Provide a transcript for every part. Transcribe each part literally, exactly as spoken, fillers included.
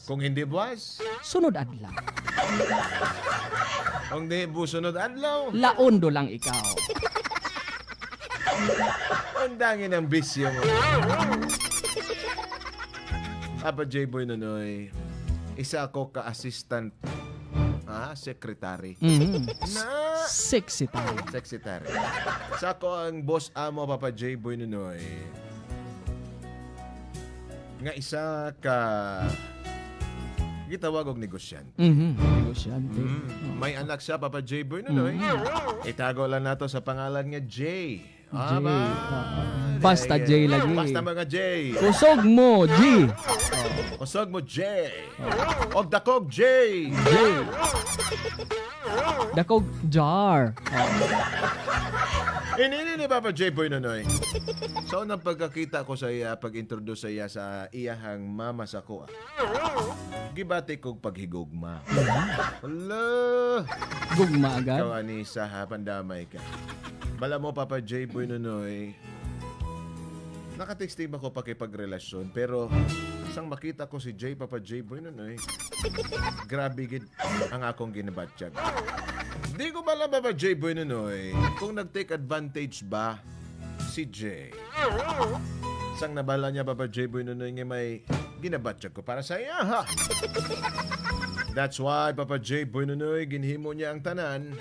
Kung hindi buwas, sunod adlaw. Kung di busunod adlaw, laundo lang ikaw. Undangin ang bisyo mo. Papa J Boy Nonoy, isa ako ka assistant, ah, secretary. Mhm. Na Sexy time. Secretary. Sa ako ang boss amo, Papa J Boy Nonoy, nga isa ka gitawag og negosyante. Mhm. Negosyante. Mm. Oh. May anak siya, Papa J Boy Nonoy. Mhm. Itago lang nato sa pangalan nga J. J. Ah, ba? Ah, basta J lagi. Basta mga J. Kusog mo, G. Kusog mo, J. Og dakog, J. J. Dakog jar. Inini ni Papa J Boy Nonoy. So, nang pagkakita ko sa iya, pag-introduce sa iya sa iyahang mama sa kuha, gibati kog paghigugma. Hala! Gugma agad? Ikaw, Anisa, ha? Pandamay ka. Bala mo, Papa J Boy Nonoy, naka-texting ako pakipagrelasyon, pero sang makita ko si J, Papa J Boy Nonoy, grabe gid ang akong ginabatyag. Di ko bala, Papa J Boy Nonoy, kung nag-take advantage ba si J. Sang nabala niya, Papa J Boy Nonoy, nga may ginabatyag ko para sa iya, ha? That's why, Papa J Boy Nonoy, ginhimo niya ang tanan.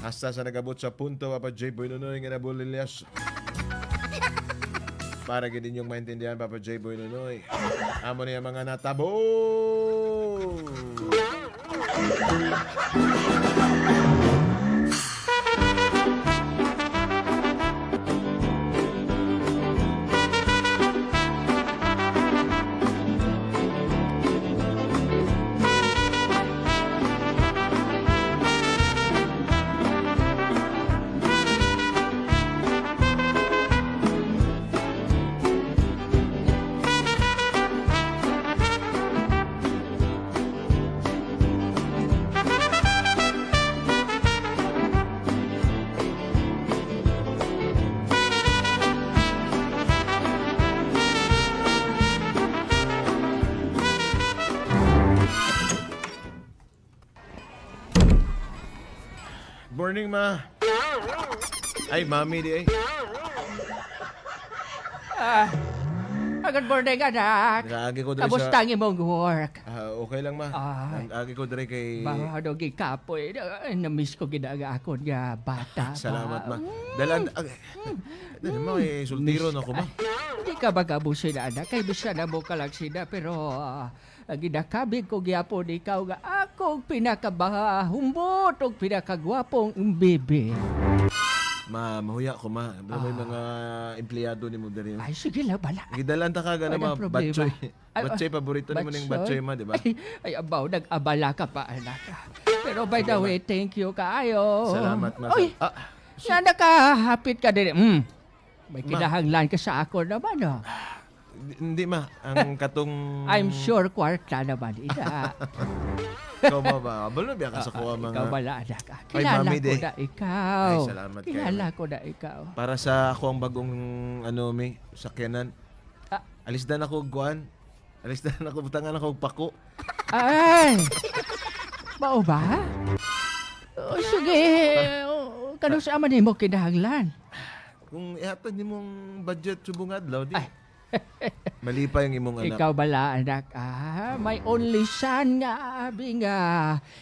Hasta sa nagabot sa punto, Papa J Boy Nonoy, nga nabulilya siya. Para gid ninyong maintindihan, Papa J Boy Nonoy, amo na yung mga natabo. Morning, ma. Ay, mami di ay. Ah, good morning, anak. Nag-aagi ko diri sa Kamusta ang imong work? Ah, okay lang, ma. Ah. Nag-aagi ko diri kay Ba, ano, gikapoy. Ah, na-miss ko gid ang akon nga bata ba. Salamat, ma. Mm. Dalan, ag-, Mm. ano, ma, eh, soltero na ako, ma. Miss, ah, di ka mag-amo sina, anak. Kay miss na mo ka lang sina, pero, ah, Ang ginakabig ko gyapon ikaw nga akong pinakabahumbot ug pinakagwapong bibi. Ma, mahuya ko, ma. Ano, may Ah. mga empleyado nimo diri, oh. Ay, sige lang, bala. Gidalan ta ka, gana, Walang ma, problema. Batchoy. Ay, Batchoy, ah, paborito nimo ning Batchoy? Batchoy, ma, di ba? Ay, ay, abaw, nag-abala ka pa, anak. Pero by Sige, the ma. way, thank you kaayo. Salamat, ma. Uy, Ah, nga nakahapit ka diri. Mm. May Ma. kinahanglan ka sa ako naman, oh. Di-, hindi, ma. Ang katong I'm sure kwarta naman, ina. Ikaw, ma, ba? Balo, biya ka sa Ah, kuha, ah, mga ikaw bala, anak, ah. Ay, Kilala mami, ko di. na ikaw. Ay, salamat kayo, Kilala ma. ko na ikaw. Para sa ako ang bagong, ano, mi, sakyanan. Ah. Alisdan ako, kuan. Alisdan ako, butangan ako, pako. Ay! Mao ba? Oh, sige. Ah. Oh, kanus-a man nimo kinahanglan? Kung ihatag nimong budget subong adlaw, di Ay. malipay ang imong anak. Ikaw bala, anak, ah, my only son nga, abi nga,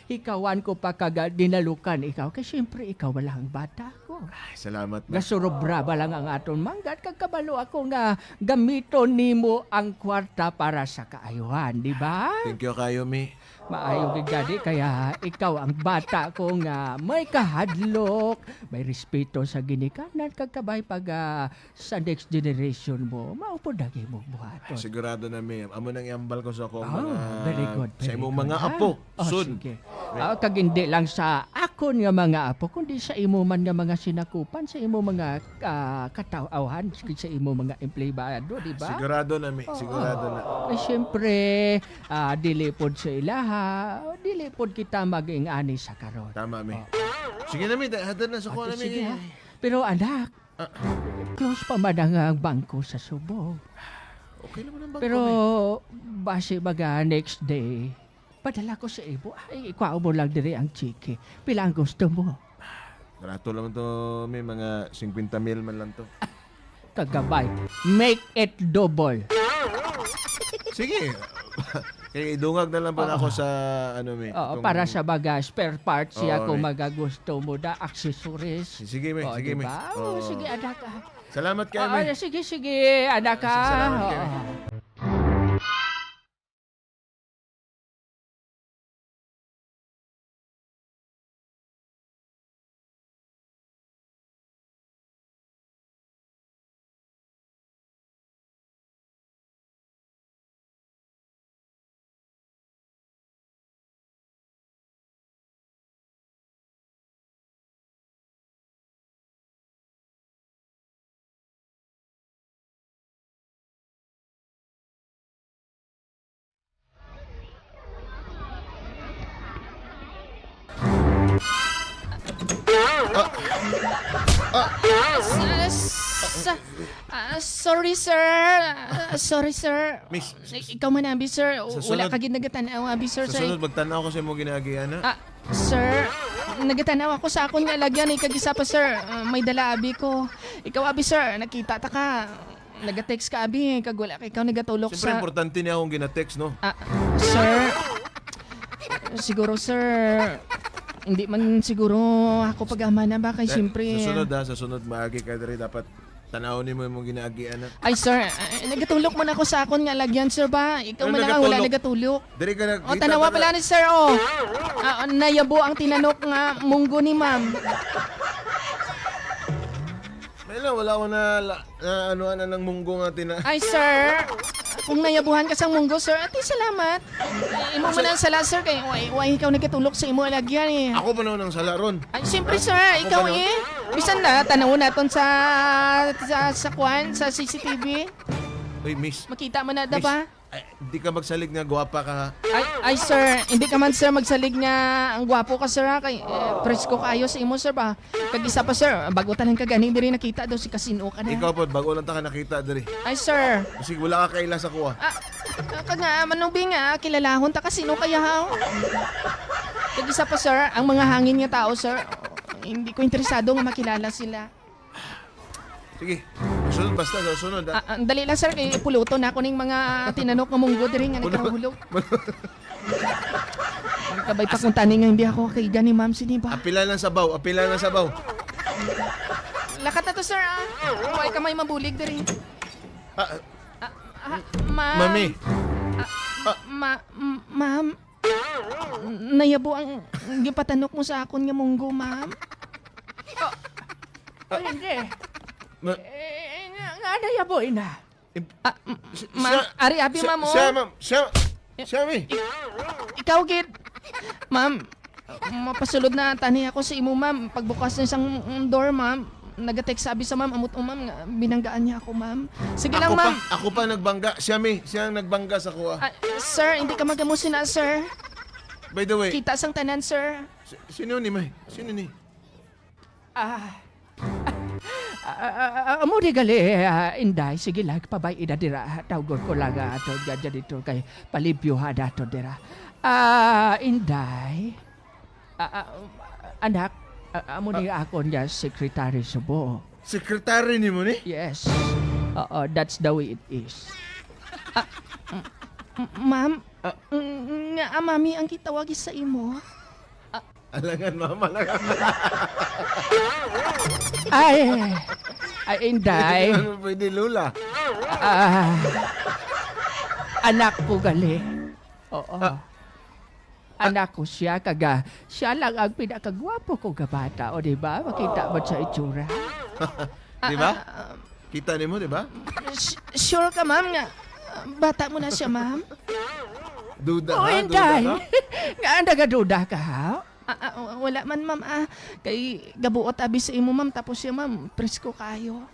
hikawan ko pa kag, ah, dinalukan ikaw. Kay siyempre, ikaw bala ang bata ko. Ay, salamat, ma. Gasurobra ba lang ang aton manggad? Kag kabalo ako nga gamiton nimo ang kwarta para sa kaayuhan, di ba? Thank you kayo, mi. Maayo gid gani, kaya ikaw ang bata ko nga may kahadlok, may respeto sa ginikanan, kag kabay pag, ah, sa next generation mo. Mao pod ang imong buhaton. Sigurado na, mi. Amo nang iambal ko sa akong Ah, mga, very good, sa very imong good, mga ha? apo. Oh, Soon. sige. Right. Ah, kag hindi lang sa akon nga mga apo, kundi sa imo man nga mga sinakupan, sa imo mga, ah, katawhan, sa imo mga empleyado, di ba? Sigurado na, mi. Oo. Sigurado na. Eh, siyempre, ah, dili pod sa ilaha, dili pod kita maging ani sa karon. Tama, mi. Oo. Sige na, mi. Da-, hatod na sa Ah, kuha na, mi. sige, ha? Pero, anak, Ah. close pa man ang, ah, bangko sa Subo. Okay naman ang bangko, Pero, mi. Basi baga next day, padala ko sa imo. Ay, ikuha mo lang diri ang tseke. Pila ang gusto mo? Barato lang to, mi. Mga singkwenta mil man lang to. Kagabay. Make it double. Sige. Kay idungag na lang po na ako Oo. sa, ano, mi, Oo, itong para sa mga spare parts siya Oo, kung mi. magagusto mo na, accessories. Sige, mi. O, Sige, di mi. ba? Oo, Oo. sige, anak, ah. Salamat kayo, Oo, mi. sige, sige, anak, Sa-, ah. salamat kayo, mi. Oo. Ah, s-, ah, sorry, sir. Ah, sorry, sir. Miss, s-, s-, Ikaw man, abi, sir. Sa Wala sunod, ka gid nagatan-aw, abi, sir, sa sir. sunod, magtan-aw ko sa imong ginaagian, ha? Ah, sir, nagatan-aw ako sa akon nga lagyan, eh, kag isa pa, sir, ah, may dala, abi, ko. Ikaw, abi, sir, nakita ta ka. Nag-text ka, abi, kag wala ka ikaw nagatulok Siyempre, sa importante niya akong gina-text, no? Ah, sir, siguro, sir, hindi man siguro ako pag-amana ba kay Eh, siyempre sa sunod, ha, sa sunod, maagi ka diri, dapat tan-awon nimo imong ginaagian, ha? Ay, sir, eh, nagatulok man ako sa akon nga lagyan, sir, ba? Ikaw Ano man lang ang wala nagatulok? nagatulok. Diri ka O, nagkita tanawa ta pala na. ni sir, oh. Ah, nayabo ang tinanok nga munggo ni ma'am. May lang, wala ko na, la-, na ano, ano, ng munggo nga tina- Ay, sir. Kung nayabuhan ka sang munggo, sir, ati salamat. Imo man Sir. ang sala, sir, kay why, why ikaw nagatulok sa imo alagyan, eh. Ako pa naman ang sala ron. Ay, siyempre, Ha? sir, Ako ikaw, pa naman? eh. Bisan na, tanawon naton sa, sa, sa kwan, sa C C T V. Uy, miss. Makita man na, Miss, ba? ay, di ka magsalig nga gwapa ka, ha? Ay, ay, sir, hindi ka man, sir, magsalig nga ang gwapo ka, sir, ha? Kay, eh, presko kaayo sa imo, sir, ba? Kag isa pa, sir, bago tanan ka gani diri nakita daw si kasino ka na. Ikaw pod, bago lang ta ka nakita diri. Ay, sir. Sige, wala ka kaila sa kuha. Ah, ka nga, manubi nga, kilalahon ta kasino kaya, ha? Kag isa pa, sir, ang mga hangin nga tao, sir, hindi ko interesado nga makilala sila. Sige. Sunod, basta sa sunod, ah. Ah, ah, dali lang, sir, kay puluton na ako ning mga tinanok nga munggo diri nga Pulo-, nagkahulog. pulo-, Ang kabay pa kung tani nga hindi ako kay gani, ma'am, sini ba? Apila lang sabaw, apila lang sabaw. Lakat na to, sir, ah. Why ka may mabulig diri? Ah, Ah, ah, ma'am. Mami. Ah, Ah. ma-, m-, ma'am. Nayabo ang gipatanok mo sa akon nga munggo, ma'am. Oh, hindi. Ma- Eh, nga, nga nayabo, ina. Im- Ah, m-, Si-, ma'am, siya, ari abi, siya, ma'am, siya, oh. ma'am, siya, Eh, siya, mi. ik-, ikaw gid. Ma'am, mapasulod na tani ako sa imo, ma'am. Pagbukas niya sang, mm, door, ma'am, nagatext sabi sa ma'am, amot, oh, ma'am, nga binanggaan niya ako, ma'am. Sige lang, Ako pa, ma'am. ako pa nagbangga. Siya, mi. Siya ang nagbangga sa kuha. Ah, sir, hindi ka magamo sina, sir. By the way, Kita sang tanan, sir. si-, sino ni, may? Sino ni? Ah, ah, ah, ah, amo di gali, ah, Inday. Sige lang, pabay-i na dira. Tawgon ko lang, ah, ato, dyan, dyan dito kay palimpyuhan nato dira. Ah, Inday. Ah, ah, anak, ah, amo ni Ah. akon nga secretary subo. Secretary nimo ni? Yes. Oo, that's the way it is. Ah, m-, m-, ma'am, Ah. mm, nga, ah, mami ang gitawag sa imo. Ah. Alangan, mama lang. Ay, ay, Inday. Hindi naman pwede, Lola. Ah, anak ko gali. Oo. Ah. Anak ko siya, kaga siya lang ang pinakagwapo ko nga bata, o, di ba? Makita mo sa itsura. Di ba? Ah, ah, ah. Kita nimo, di ba? S-, sure ka, ma'am, nga, ah, bata mo na siya, ma'am? Duda Oo, ka? Duda Inday. ka? Nga, nagaduda ka, ha? Ah, ah, wala man, ma'am, ah. Kay gabuot abi sa imo, ma'am, tapos siya, ma'am, presko kayo.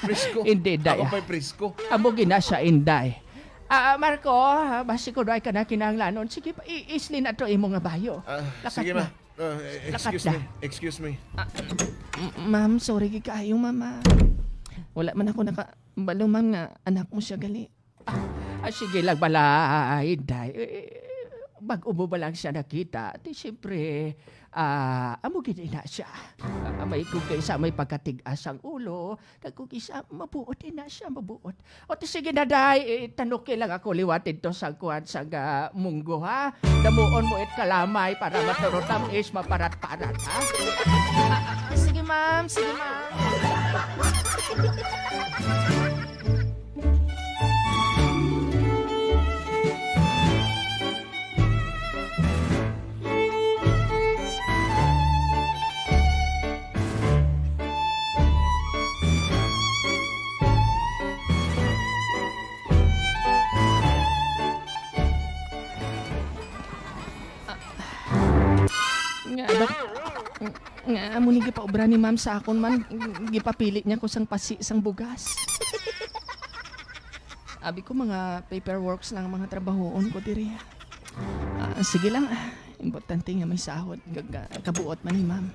Presko? Hindi, Day, Ako ah. pa'y presko. Amo gina siya, Inday. Ah, Marco, ah, basi ko, Day, ka na kinahanglanon. Sige, pa, i-, isli na to imo nga bayo. Ah, Lakat sige, na. ma. Ah, eh, Lakat excuse na. me. Excuse me. Ah, m-, ma'am, sorry gid kaayo, ma'am, ah. Wala man ako naka-, Balo, ma'am, nga anak mo siya gali. Ah, ah, sige lang bala, Inday. Eh, bag-o mo ba lang siya nakita? Di siyempre, ah, amo gid ina siya. Ah, may kung kaysa may pagkatigas ang ulo, kag kung isa, mabuot ina siya, mabuot. O, ti sige na, day, eh, tanuki lang ako liwat dito sa kuwan, sa ga-, munggo, ha? Damuon mo it kalamay para maturot ang is maparat-parat, ha? Ah, ah, sige, ma'am. Sige, ma'am. Nga, dok-, nga, amo ni gipaobra ni ma'am sa akon, ma'am. Gipapili niya ko sang pasi, sang bugas. Abi ko, mga paperworks lang ang mga trabahoon ko diri. Ah, sige lang, ah. Importante nga may sahod. Gag-, ah, kabuot man ni ma'am.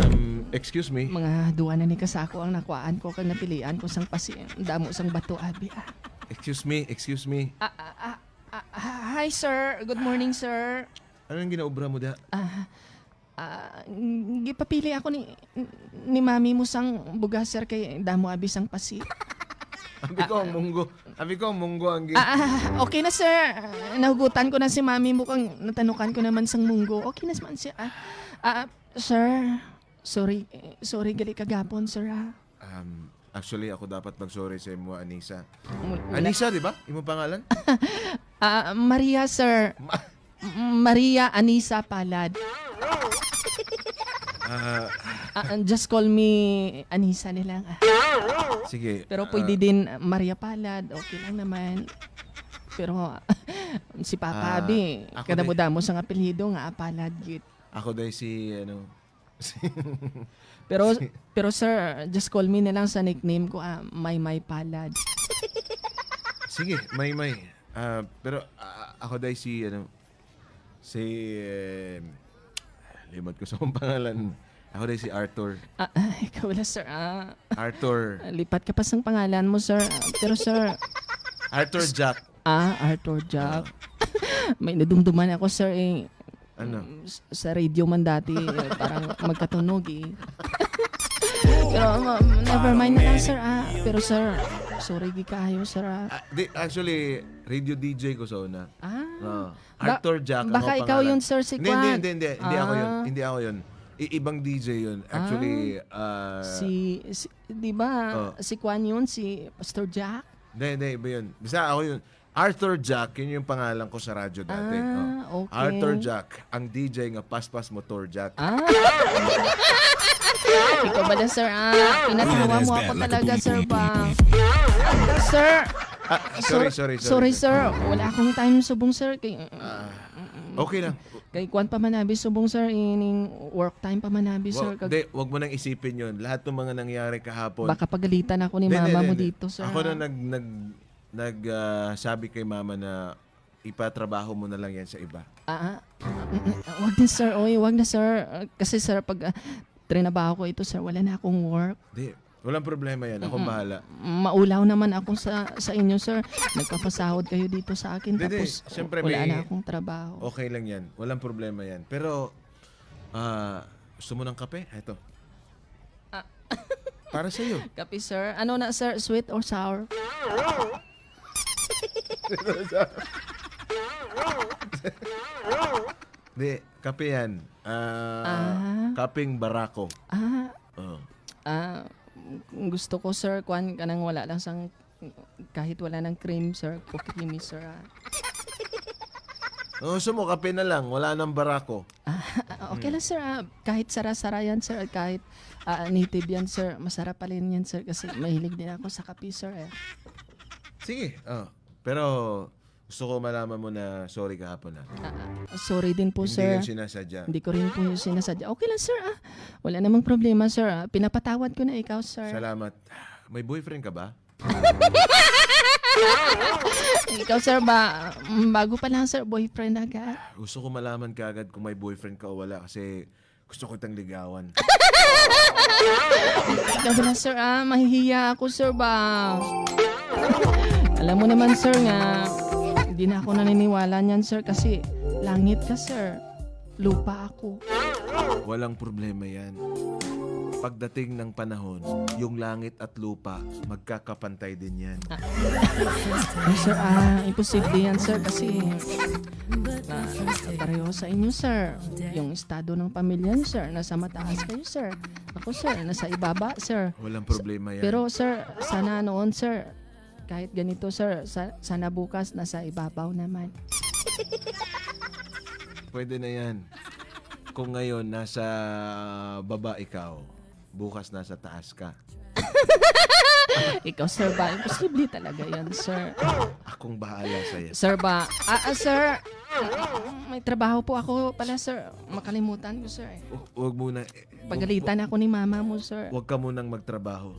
Um, excuse me. Mga duwa na ni kasako ang nakuhaan ko kag napilian ko sang pasi, damo sang bato, abi, ah. Excuse me, excuse me. Ah, ah, ah, ah, ah, hi, sir. Good morning, sir. Ano ang ginaobra mo da? Ah, ah, gipapili ako ni, ni mami mo sang bugas, sir, kay damo abi sang pasi. Abi ko ang munggo. Abi ko ang munggo ang gi- Ah, ah, okay na, sir. Ah, nahugutan ko na si mami mo kang natanukan ko naman sang munggo. Okay na man siya. Ah, ah, sir, sorry, sorry gali kagapon, sir, ah. Um, actually, ako dapat mag-sorry sa imo, Anisa. Mul-, wala. Anisa, di ba? Imo pangalan? Ah, Maria, sir. Ma- M-, Maria Anisa Palad. Ah. Ah, ah, just call me Anisa na lang, ah. Sige, pero pwede ah, din, ah, Maria Palad, okay lang naman. Pero si Papa, ah, abi, ako kadamo-damo sang apelyido nga, ah, Palad gid. Ako day si, ano, Pero, pero sir, just call me na lang sa nickname ko, ah, Maymay Palad. Sige, Maymay. Ah, pero, ah, ako day si, ano, si, eh, limot ko sa akong pangalan. Ako day si Arthur. Ah, ah, ikaw wala, sir, ah. Arthur. Lipat ka pa sang pangalan mo, sir. Ah, pero, sir, Arthur Jack. Ah, Arthur Jack. Ah. May nadumduman ako, sir, eh. Ano? Mm, s-, sa radio man dati, eh, parang magkatunog, eh. Pero, ma-, never mind na lang, sir, ah. Pero, sir, sorry gid kaayo, sir, ah. Ah, di, actually, radio D J ko sa una. Ah. Ah, ba-, Arthur Jack ang baka ikaw pangalan. Yun, sir, si Hindi, hindi, Kwan. Hindi, hindi, hindi ako yun. Ah. Hindi ako yun. I-, ibang D J yun. Actually, ah, ah, si, si, di ba, oh, si Kwan yun, si Pastor Jack? Hindi, hindi, iba yun. Basta ako yun. Arthur Jack, yun yung pangalan ko sa radyo dati. Ah, oh, okay. Arthur Jack, ang D J nga paspas motor Jack. Ah. Ikaw ba na, sir? Ah, pinatawa mo ako talaga, sir, ba? Sir, ah, sorry, sor-, sorry, sorry, sorry, sir. Wala akong time subong, sir. Kay, ah, okay lang. Kay kwan pa man abi subong, sir, ining work time pa man abi, sir. Wa-, kag- di, wag mo nang isipin yun. Lahat ng mga nangyari kahapon. Baka pagalitan ako ni mama mo dito, sir, ah. Ako na nag-, nag-, nag, ah, sabi kay mama na ipatrabaho mo na lang yan sa iba. Ah, ah. Mm, mm. Wag na, sir. Oy, wag na, sir. Ah, kasi, sir, pag, ah, trinabaho ko ito, sir, wala na akong work. Di, walang problema yan. Ako bahala. Mm-mm. Maulaw naman ako sa, sa inyo, sir. Nagpapasahod kayo dito sa akin, di, di. Tapos siyempre, wala na akong trabaho. Okay lang yan. Walang problema yan. Pero, ah, gusto mo ng kape? Ito. Ah. Para sa'yo. Kape, sir. Ano na, sir? Sweet or sour? Di, kape yan. Ah, ah, kapeng barako. Ah. Oh. Ah, gusto ko, sir, kwan, kanang wala lang sang, kahit wala nang cream, sir, coffee creamy, sir, ah. Kung gusto mo, kape na lang, wala nang barako. Ah, okay lang, sir, ah. Kahit sara-sara yan, sir, at kahit, ah, native yan, sir, masarap pa rin yan, sir, kasi mahilig din ako sa kape, sir, eh. Sige, oh. Pero gusto ko malaman mo na sorry kahapon, ha? Ah, ah, sorry din po, sir. Hindi yun sinasadya. Hindi ko rin po yun sinasadya. Okay lang, sir, ah. Wala namang problema, sir, ah. Pinapatawad ko na ikaw, sir. Salamat. May boyfriend ka ba? Ikaw, sir, ba, mm, bago pa lang, sir, boyfriend agad. Gusto ko malaman kaagad kung may boyfriend ka o wala kasi Gusto ko itang ligawan. Ikaw na, sir, ah. Mahihiya ako, sir, ba? Alam mo naman, sir, nga hindi na ako naniniwala niyan, sir, kasi langit ka, sir. Lupa ako. Walang problema yan. Pagdating ng panahon, yung langit at lupa, magkakapantay din yan. Ah. Ay, sir, ah, imposible yan, sir, kasi, ah, pareho sa inyo, sir. Yung estado ng pamilya niyo, sir, nasa mataas kayo, sir. Ako, sir, nasa ibaba, sir. Walang problema yan. Pero, sir, sana noon, sir, kahit ganito, sir, sa-, sana bukas nasa ibabaw naman. Pwede na yan. Kung ngayon nasa baba ikaw, bukas nasa taas ka. Ikaw, sir, ba? Imposible talaga yan, sir. Akong bahala sa'yo. Sir, ba? Ah, ah, sir. May trabaho po ako pala, sir. Makalimutan ko, sir, eh. Hu-, huwag muna. Eh, hu-, Pagalitan ako ni mama mo, sir. Huwag ka munang magtrabaho.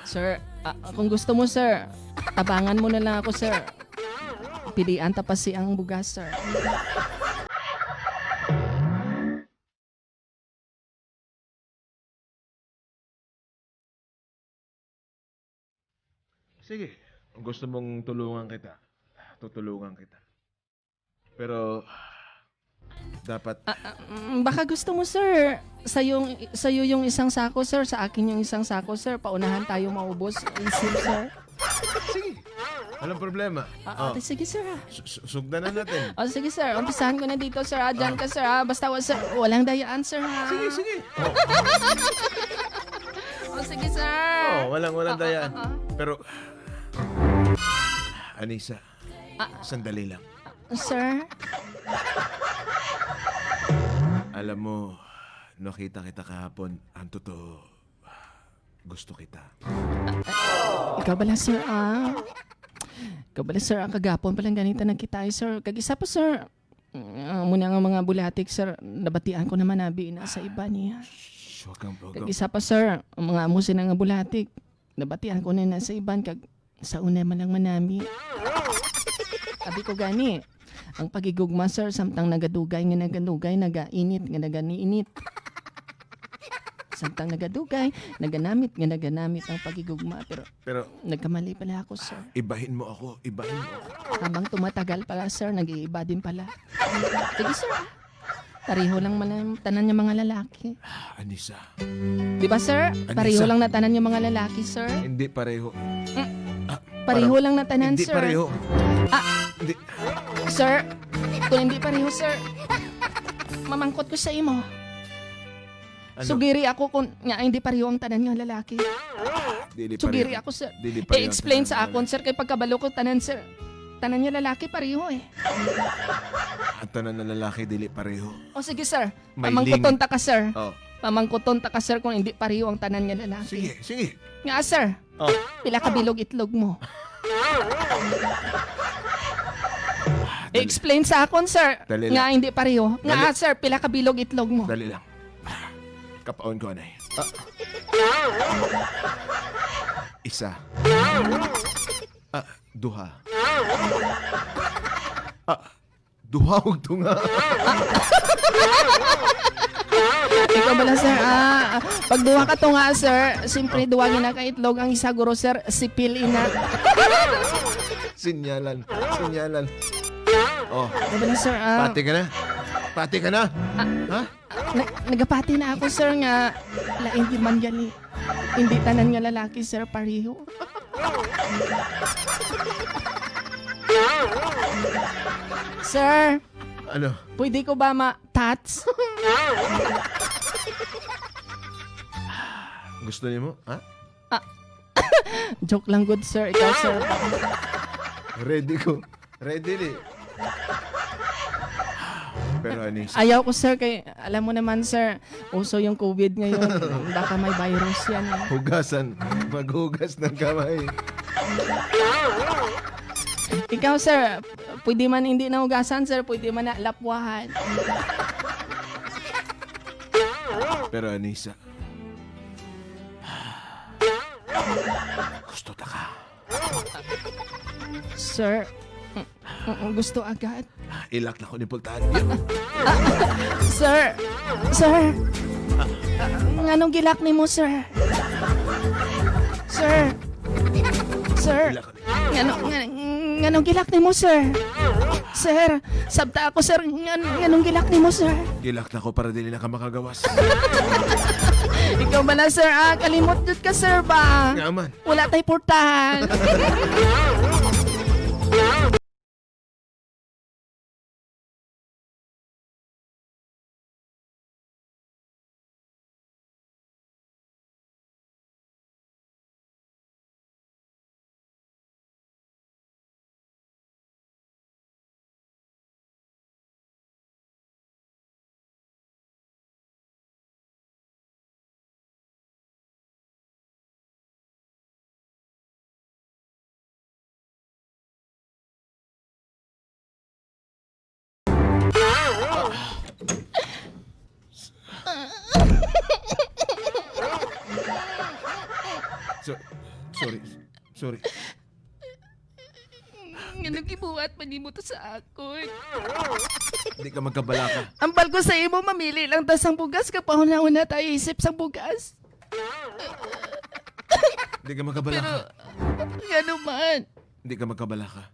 Sir, ah, kung gusto mo, sir, tabangan mo na lang ako, sir. Pilian ta pa si ang bugas, sir. Sige, kung gusto mong tulungan kita, tutulungan kita. Pero, dapat Ah, ah, mm, baka gusto mo, sir, sa yung, sa iyo yung isang sako, sir, sa akin yung isang sako, sir. Paunahan tayo maubos, isip, sir. Sige. Walang problema. Ah, Oh. ate, sige, sir, ah. Su-, su-, sugdan na natin. Oh, sige, sir. Umpisahan ko na dito, sir, ah. Diyan Ah. ka, sir, ah. Basta, wa-, sir, walang dayaan, sir, ha? Sige, sige. Oh. Oh, sige, sir. Oh, walang, walang Ah, ah, dayaan. ah, ah. Pero, Anisa, Ah. sandali lang. Sir? Alam mo, nakita kita kahapon. Ang totoo, gusto kita. Ikaw bala, sir, ah? Ikaw bala, sir, ang kagapon palang ganita nagkita, eh, sir. Kag isa pa, sir, mm, amo na nga mga bulatik, sir, nabatian ko naman abi na sa iba niya. Shh, wag kang, wag Kag kang isa pa, sir, ang mga amo sina nga bulatik, nabatian ko na na sa iban, kag sa una man lang manami. Abi ko gani, ang paghigugma, sir, samtang nagadugay nga nagadugay, nagainit nga nagainit. Samtang nagadugay, naganamit nga naganamit ang paghigugma. Pero Pero nagkamali pala ako, sir. Ibahin mo ako, ibahin mo ako. Habang tumatagal pala, sir, nag-iiba din pala. Sige, sir. Pareho lang man ang tanan nga mga lalaki. Anisa. Di ba, sir? Anisa. Pareho lang na tanan nga mga lalaki, sir. Hindi pareho. Mm. Ah, Pareho parang lang na tanan, hindi sir. Pareho. Ah. Hindi. Sir, kung hindi pareho, sir, mamangkot ko sa imo. Ano? Sugiri ako kung nga hindi pareho ang tanan nga lalaki. Dili Sugiri pareho. Ako, sir. Dili pareho ang I-explain tanan sa nga akon, lalaki. Sir, kay pagkabalo ko tanan, sir. Tanan nga lalaki pareho, eh. Ang tanan nga lalaki dili pareho. O, sige, sir. May Pamangkuton ling- ta ka, sir. Oh. Pamangkuton ta ka, sir, kung hindi pareho ang tanan nga lalaki. Sige, sige. Nga, sir. Oh. Pila ka bilog itlog mo? Dali. I-explain sa akon, sir. Dali lang. Nga hindi pareho. Nga, Dali. Sir, pila ka bilog itlog mo? Dali lang. Kapaon ko, anay. Ah. Isa. Ah, duha. Ah, duha og tunga. Ikaw bala, sir, ah, pag duha ka tunga, sir, siyempre, duha gina ka itlog, ang isa guro, sir, sipil ina. Sinyalan, sinyalan. Oh. Ikaw bala, sir, ah. Pati ka na? Pati ka na? Ah. Ha? Na-, nagapati na ako, sir, nga lain di man gani. Hindi tanan nga lalaki, sir, pareho. Sir, Ano? Pwede ko ba ma-touch? Gusto niyo mo? Ha? Ah. Joke lang gud, sir. Ikaw, sir. Ready ko. Ready ni. Pero, Anisa. Ayaw ko, sir, kay alam mo naman, sir, uso yung covid ngayon. Baka may virus yan, eh. Hugasan. Maghugas ng kamay. Ikaw, sir, pwede man hindi na hugasan, sir. Pwede man na lapwahan. Pero, Anisa, gusto ta ka. Sir. Mm, gusto agad. Ah, ilak na ko ni pultahan. Sir! Sir! Nganong gilak nimo, sir? Sir! Sir! Ilak ko ni. Ngano, ngan-, nganong gilak nimo, sir? Sir! Sabta ako, sir. Ngan-, nganong gilak nimo, sir? Ilak na ko para dili na ka makagawas. Ikaw ba na, sir? Ah, kalimot jud ka, sir, ba? Nga man. Wala tay portahan. So-, sorry. Sorry. Nganong gibuhat man nimo to sa akon? Di ka magkabalaka. Ambal ko sa imo, mamili lang ta sang bugas, kag pahunahuna ta isip sang bugas. Di ka magkabalaka. Pero, ngano man? Di ka magkabalaka.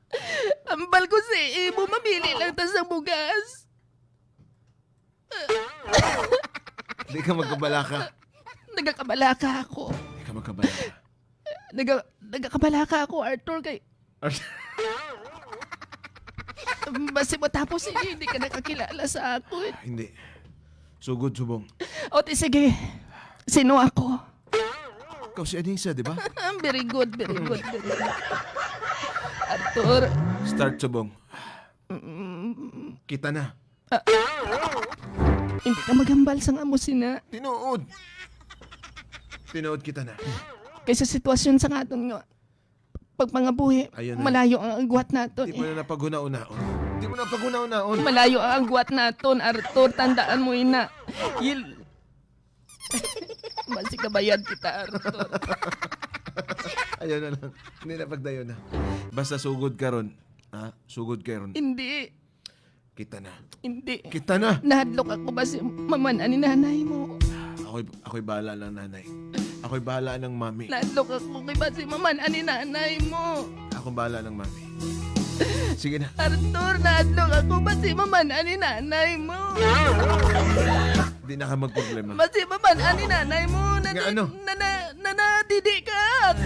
Ambal ko sa imo, mamili lang ta sang bugas. Di ka magkabalaka. Nagakabalaka ako. Di ka magkabalaka. Naga-, nagakabalaka ako, Arthur, kay Arthur. Basi matapos ini, hindi ka nakakilala sa akon. Ah, hindi. Sugod, subong. O, ti, sige. Sino ako? Ikaw si Anissa, di ba? Very good, very good, very good. Arthur. Start, subong. Mm. Kita na. Ah, hindi ka maghambal sang amo sina. Tinuod. Tinuod kita na. Kay sa sitwasyon sa aton nga pagpangabuhi, ayun na, malayo ang agwat naton, di mo eh, na napaghunahunaon. Di mo na paghunahunaon. Malayo ang agwat naton, Arthur. Tandaan mo ina. Yil-, Basi kabayad kita, Arthur. Ayaw na lang. Hindi na pagdayon na. Basta sugod karon. Ha? Sugod karon. Hindi. Kita na. Hindi. Kita na. Nahadlok ako basi maman-an ni nanay mo. Ako'y, ako'y bahala ng nanay. Ako'y bahala ng mami. Nahadlok ako kay basi maman-an ni nanay mo. Akong bahala ng mami. Sige na. Arthur, nahadlok ako basi maman-an ni nanay mo. Di na ka magproblema. Basi maman-an ni nanay mo. Nga ano? Na, na, na, na, didi ka ako.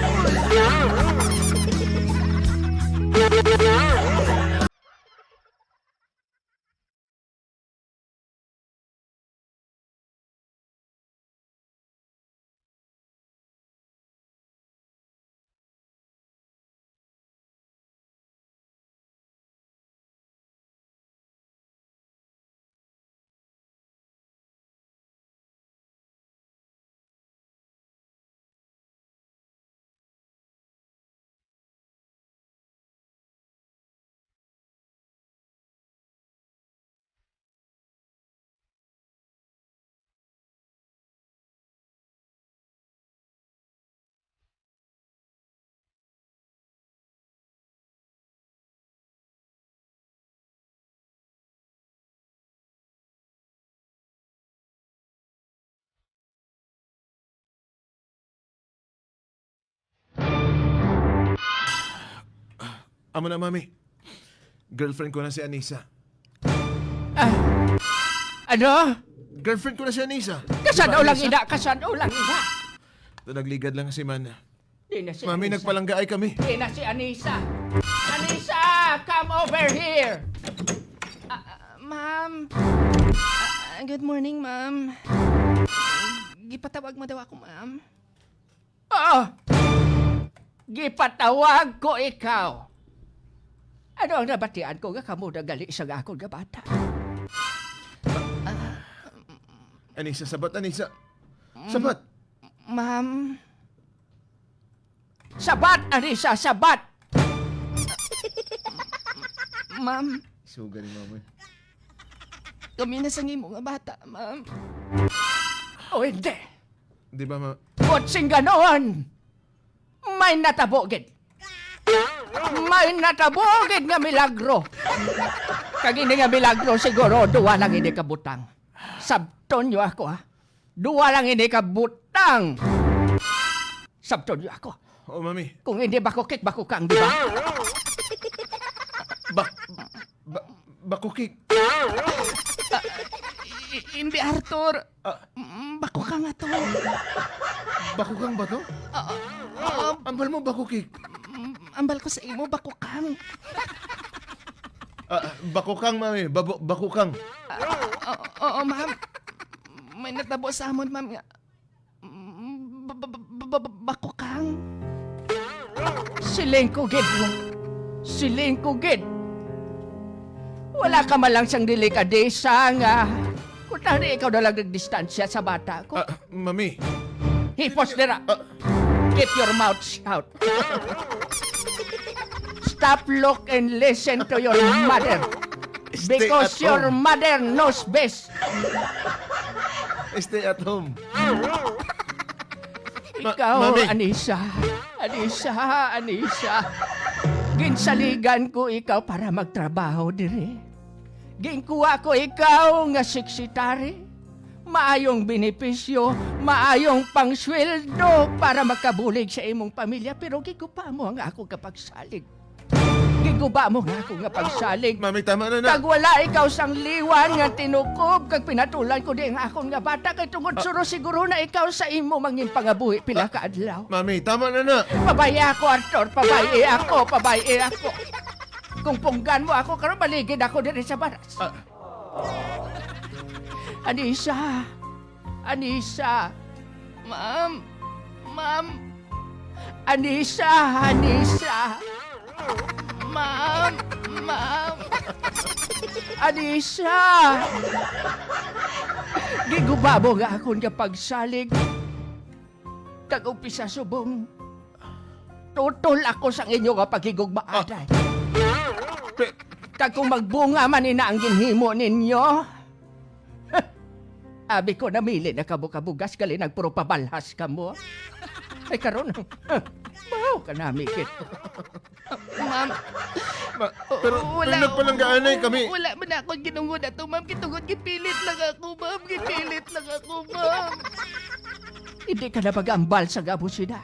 Amo na, mami. Girlfriend ko na si Anissa. Ah, ano? Girlfriend ko na si Anissa. Kasan-o lang, ina? Kasan-o lang, ina? Ito, nagligad lang si Mana. Di na si Mami, Anissa. Nagpalanggaay kami. Di na si Anissa. Anissa, come over here. Ah, ah, ma'am. Ah, good morning, ma'am. Gipatawag mo daw ako, ma'am. Oo. Gipatawag ko ikaw. Ano ang nabatian ko nga kamo na gali sa akon nga bata? Anissa, sabat, Anissa. Mm. Sabat. Ma'am. Sabat, Anissa, sabat! Ma'am. Suga ni mama. Kami na sa imo nga bata, ma'am. O hindi. Di ba, ma- Buot sing ganoon, may natabo gid. May natabo gid nga milagro. Kag ini nga milagro siguro duwa lang ini ka butang. Sabton niyo ako, ha? Duwa lang ini ka butang. Sabton niyo ako. Oh, Mami. Kung hindi bakukik, bakukang, di ba? Bak-, ba-, bakukik. Ah, i-, hindi, Arthur. Ah. Mm, bakukang ato. Bakukang ba to? Ah, ah, ah. Ambal mo, bakukik. Mm, ambal ko sa imo, bakukang. Ah, bakukang, Mami. Babo-, bakukang. Ah, oo, oo, ma'am. May natabo sa amon, ma'am, nga Mm, ba-, ba-, ba-, ba-, ba-, bakukang. Siling ko gid. Siling ko gid. Wala ka man lang sang delikadesa nga kung tani ikaw na lang nagdistansya sa bata ko. Ah, Mami. Hipos dira. Ah. Keep your mouth shut. Stop, look, and listen to your mother. Stay at home. Because your mother knows best. Stay at home. Ma-, Ikaw, Mami. Anisa. Anisa, Anisa. Ginsaligan ko ikaw para magtrabaho diri. Ginkuha ko ikaw nga sekretary. Maayong benepisyo, maayong pangsweldo para makabulig sa imong pamilya, pero giguba mo ang ako nga pagsalig. Giguba mo nga ako nga pagsalig. Mami, tama na na. Kag wala ikaw sang liwan nga tinukob, kag pinatulan ko di ang akon nga bata, kay tungod Ah. suro siguro na ikaw sa imo mangin pangabuhi pila ka adlaw. Mami, tama na na. Pabay-i ako, Arthur. Pabay-i ako, pabay-i ako. Kung punggan mo ako, karon maligid ako diri sa baras. Ah. Anisa. Anisa. Ma'am. Ma'am. Anisa, Anisa. Ma'am, ma'am. Anisa. Giguba mo nga akon nga pagsalig. Kag umpisa subong, tutol ako sang inyo nga paghigugma, Ah. Aday. Pe- Kag kung magbunga man ina ang ginhimo ninyo, abi ko, namili na kamo kabugas, gali nagpuro pabalhas kamo. Ay, karon, bahaw ka nami, kit. Ma'am. Ma-, pero, Oo, pero wala, nagpalanggaanay oo, kami. Wala man ako ginungod ato, ma'am. Gitungod, gipilit lang ako, ma'am. Gipilit lang ako, ma'am. Hindi ka na mag-ambal sa gabos sila.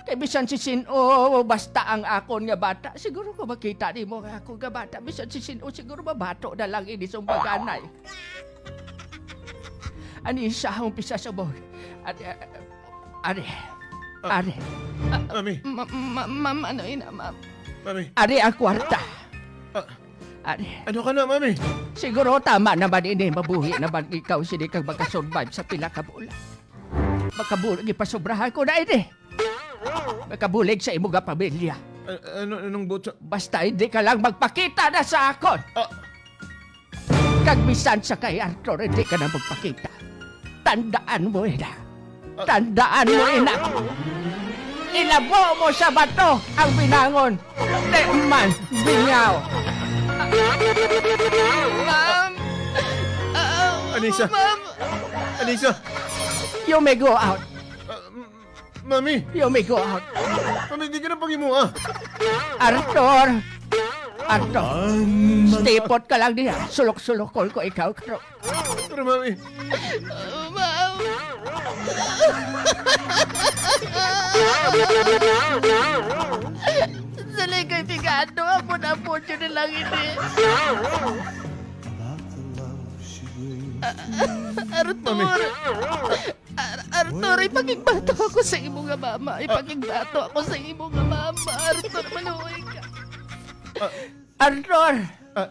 Kay bisan si sin-o, basta ang akon nga bata, siguro ko makita nimo nga akon nga bata, bisan si sin-o, siguro mabato na lang ini sa baganay. Ani sa akong pisasabog. Ari, ari. Ah. Ari. Mami. Ma-, ma-, ma'am, ano ina, ma'am? Mami. Ari ang kwarta. Ah. Ari. Ano ka na, Mami? Siguro tama naman ini, mabuhi naman ikaw sini kag makasurvive sa pila ka bulan. Makabulig, ipasobrahan ko na ini. Makabulig sa imo nga pamilya. A-, ano, anong butsa? Basta hindi ka lang magpakita na sa akon. Ah. Kag bisan sa kay Arthur, hindi ka na magpakita. Tandaan mo, ina. Ah. Tandaan mo, ina. Ilabo mo sa bato ang binangon. Di man bingaw. Ma'am! Ah, Anisa! Ma'am! Anisa! You may go out. Ah, m-, Mami! You may go out. Mami, di ka na paghimuha. Arthur! Arthur! Stipot ka lang diha. Sulok-sulokol ko ikaw, karon. Pero, Mami. Ma'am. Sa ligay pigado, ampon-ampon yun na lang ini. Arthur. Mami. Ar-, Arthur, ipakigbato ako sa imo nga mama. Ipakigbato ako sa imo nga mama. Arthur, maluoy ka. Ah. Arthur! Ah.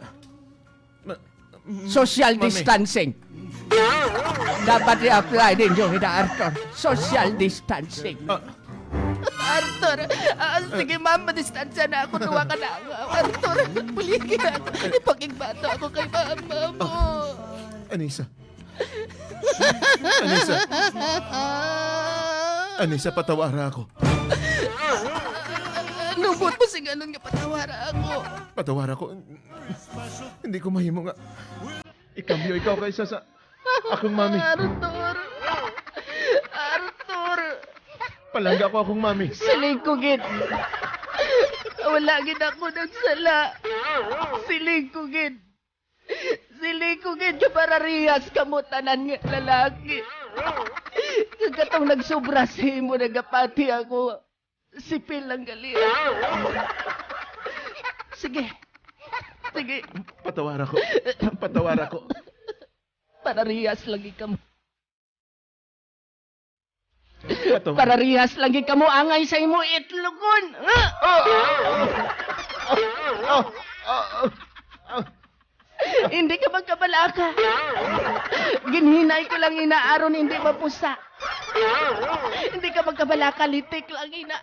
Ma-, m-, Social Mami. Distancing. Dapat i-apply ninyo, Ina Arthur. Social distancing. Ah. Arthur! Ah, sige, ma'am, madistansya na ako. Duwa ka na. Arthur, buligi na ako. Ipakigbato ako kay mama mo. Ah. Anisa. Anisa. Anisa, patawara ako. Lubot mo sing anon nga patawara ako. Patawara ko. Hindi ko mahimo nga ikambyo ikaw kaysa sa akong mami. Arthur! Arthur! Palangga ko akong mami. Siling ko gid. Wala gid ako nagsala. Siling ko gid. Siling ko gid nga pararihas kamo tanan nga lalaki. Kag katong nagsobra sa imo, nagapati ako. Sipil lang gali. Sige. Sige. Patawara ko. Patawara ko. Pararihas lagi kamo. Patawara. Pararihas lagi kamo angay sa imo itlogon. Hindi ka magkabalaka. Ginhinay ko lang ina aron hindi mapusa. Hindi ka magkabalaka, litik lang ina.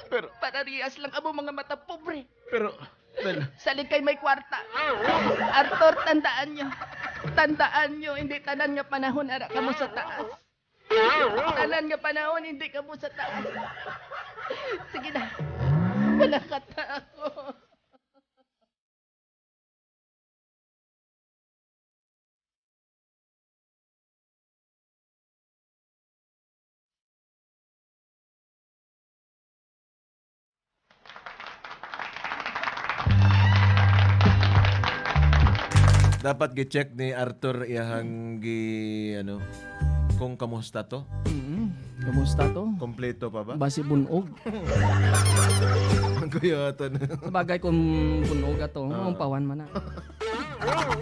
Pero pararihas lang amo mga mata pobre. Pero, Bel. Salig kay may kwarta. Arthur, tandaan nyo. Tandaan nyo, hindi tanan nga panahon ara kamo sa taas. Tanan nga panahon, hindi kamo sa taas. Sige na. Malakata ako. Dapat gi-check ni Arthur iyahang gi-, ano, kung kamusta to. Mm. Kamusta to? Kompleto pa ba? Basi bunog. Ang kuyato na. Sabagay kung bunog ato, Ah. Ang pawan man na.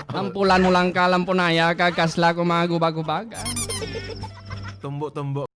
Ang pulan mo lang ka, lampunaya ka, kasla ko mga gubag-gubag, ah. Tumbo-tumbo.